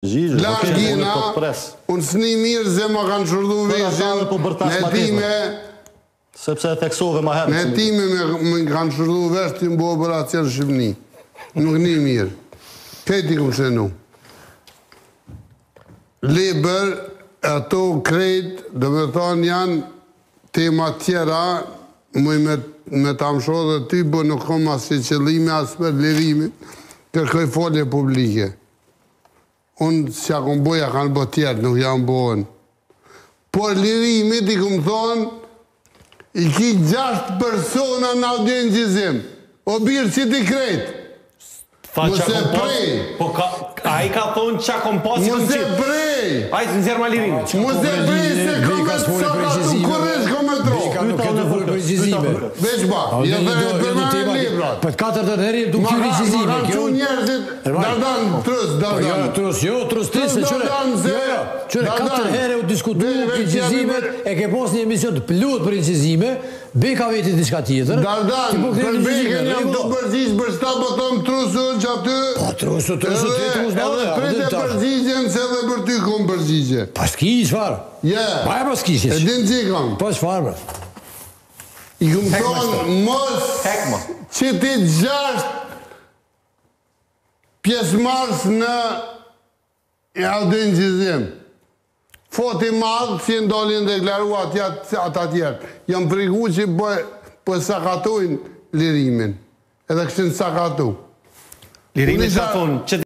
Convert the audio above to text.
Larg Okej, unë jena, po të pres. unë s'ni mirë se ma kanë shurdhu Për ata veshin, edhe po bërtas në ma tepër. hetime, Sepse e theksove ma herët në se mi. hetime me, më kanë shurdhu vesh të më bo operacion në Shqipëni. Nuk ni mirë. Krejt i kom shënu. Libër, ato krejt, do me thonë janë tema tjera, muj me, me ta msho dhe ty, po nuk kom asnjë qëllimi as për lirimin, kërkoj folje publike. Unë s'ja kom bo, ja kanë bo tjerë, nuk jam bo unë. Por lirimit i kom thonë, i ki gjashtë persona në audiencizim. O birë që ti krejt. Tha Mos qa e kom pas, prej. po ka, ai ka thonë qa kom pas, i kom Mos e qitë. prej. Ai të nxjerr ma lirimin. Mos e prej se kom Beka me s'foli sa për ka tu incizime. kurrish kom me tro. Beka nuk e të foli për incizime. Veç ba, A, jo do- dhe do- për do me tema- librat. Për katërtën herë du Ma këqyr ka- ma incizime. kanë Kjo qu njerëzit, Dardan, trus, Po jo, Dardan. trus, jo, trus ti se Trus, qyre. Dardan, se- Jo, jo, qyre Dardan. katër herë u diskutu Veç, për veç, incizimet, jemi e ke pas një emision të plot për incizime, Beka veti diçka tjetër. Dardan, ti po për kthehen incizime, Bekën jam rregull. të përgjigj për shta po thom trusu që aty. Po trusu, trusu, ti Edhe- trus Edhe na. prite përgjigjen se edhe për ty kom përgjigje. Po s'ki çfarë? Je. Pa e po s'ki E që. din që i kom. Po çfarë bre? I kom thonë mos Hekma. që ti gjasht pjesëmarrës në audiencizim. Foti madh si ndolin deklaru atja, ata tjerë. Jam frigu që po, po sakatojnë lirimin. Edhe këshin sakatu. Lirimi Unë ka isha- thonë, që.